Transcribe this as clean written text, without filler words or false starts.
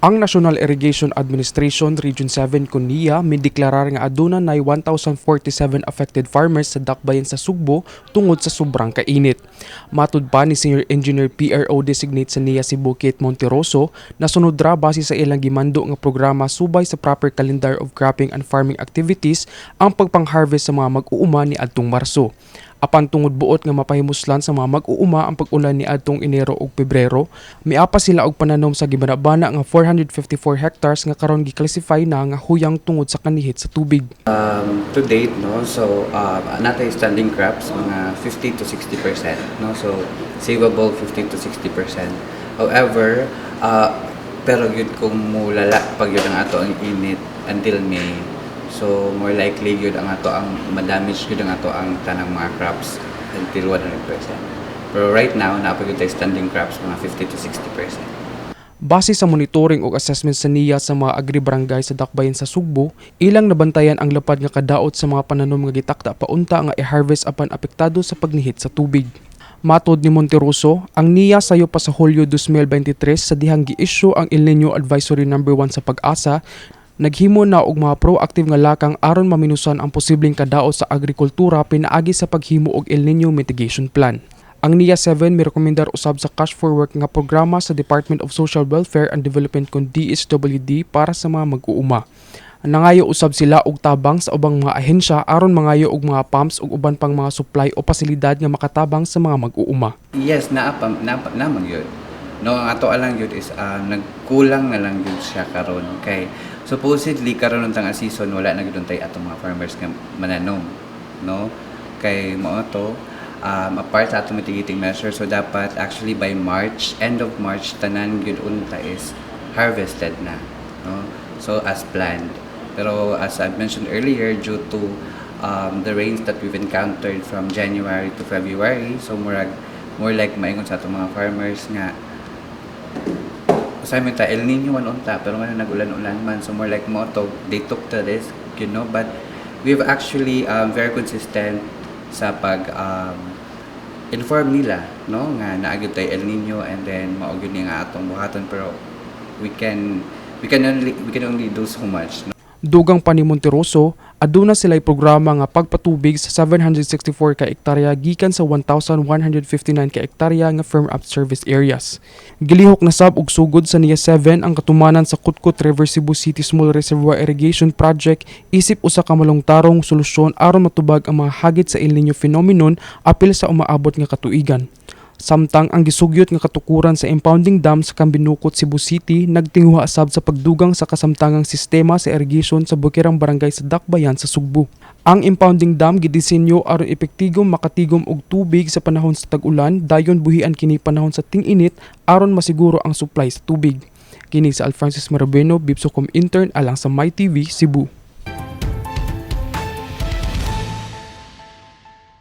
Ang National Irrigation Administration Region 7 kun NIA mideklarar nga aduna nay 1,047 affected farmers sa dakbayan sa Sugbo tungod sa sobrang kainit. Matud pa ni Senior Engineer PRO designate sa NIA Cebu Kate Monteroso, nasunod ra base sa ilang gimando nga programa subay sa proper calendar of cropping and farming activities ang pagpang-harvest sa mga mag-uuma ni adtong Marso. Apan tungod buot nga mapahimuslan sa mga mag-uuma ang pag-ulan ni adtong Enero ug Pebrero, miapa sila og pananom sa gibanabana nga 454 hectares nga karon gi-classify na nga huyang tungod sa kanihit sa tubig. To date, no, so naa tay standing crops, mga 50 to 60%, no, so savable 50 to 60%. However, pero yun kung mulala pag yun ang ato ang init until May, so more likely yun ang ato ang madamage yun ang ato ang tanang mga crops until 100%. Pero right now, naa pa gyud tay standing crops mga 50 to 60%. Base sa monitoring ug assessment sa NIA sa mga agri-barangay sa dakbayan sa Sugbo, ilang nabantayan ang lapad nga kadaot sa mga pananom nga gitakda paunta nga i-harvest apan apektado sa pagnihit sa tubig. Matod ni Monteroso, ang NIA sayo pa sa Hulyo 2023 sa dihang gi-issue ang El Nino Advisory number 1 sa PAGASA, naghimo na og mga proactive nga lakang aron maminusan ang posibleng kadaot sa agrikultura pinaagi sa paghimo og El Nino Mitigation Plan. Ang NIA 7 mirekomendar usab sa Cash for Work nga programa sa Department of Social Welfare and Development kon DSWD para sa mga mag-uuma. Nangayo usab sila og tabang sa ubang mga ahensya aron mangayo og mga pumps ug uban pang mga supply o pasilidad nga makatabang sa mga mag-uuma. Yes, naa pa na, naman yun. No, ang ato lang yun is nagkulang na lang yun siya karon kay supposedly karon untang season wala na gyud tay atong mga farmers nga mananom, no? Kay mao to apart sa atong mitigating measure, so dapat actually by March, end of March, tanan gyud unta is harvested na, no? So as planned. Pero as I mentioned earlier, due to the rains that we've encountered from January to February, so murag more like maingon sa atong mga farmers nga usahay man ta El Nino man unta, pero nga nag-ulan-ulan man, so more like mo to they took the risk, but we've actually very consistent sa pag inform nila, no, nga naa gyud tay El Nino and then mao gyud ni nga atong buhaton, pero we can only do so much, no? Dugang pa ni Monteroso, aduna sila'y programa nga pagpatubig sa 764 ka ektarya gikan sa 1,159 ka ektarya nga firm up service areas. Gilihok na sab og sugod sa NIA 7 ang katumanan sa Kutkut River Cebu City Small Reservoir Irrigation Project isip usa ka malungtarong solusyon aron matubag ang mga hagit sa El Nino phenomenon apil sa umaabot nga katuigan. Samtang ang gisugyot nga katukuran sa impounding dam sa Cambinukot, Cebu City nagtinguha sab sa pagdugang sa kasamtangang sistema sa irrigation sa bukirang barangay sa Dakbayan sa Sugbo. Ang impounding dam gidisenyo aron epektibong makatigom og tubig sa panahon sa tag-ulan, dayon buhian kini panahon sa ting-init aron masiguro ang supply sa tubig. Kini si Alfrancis Marabueno, Bibsocom intern alang sa MyTV Cebu.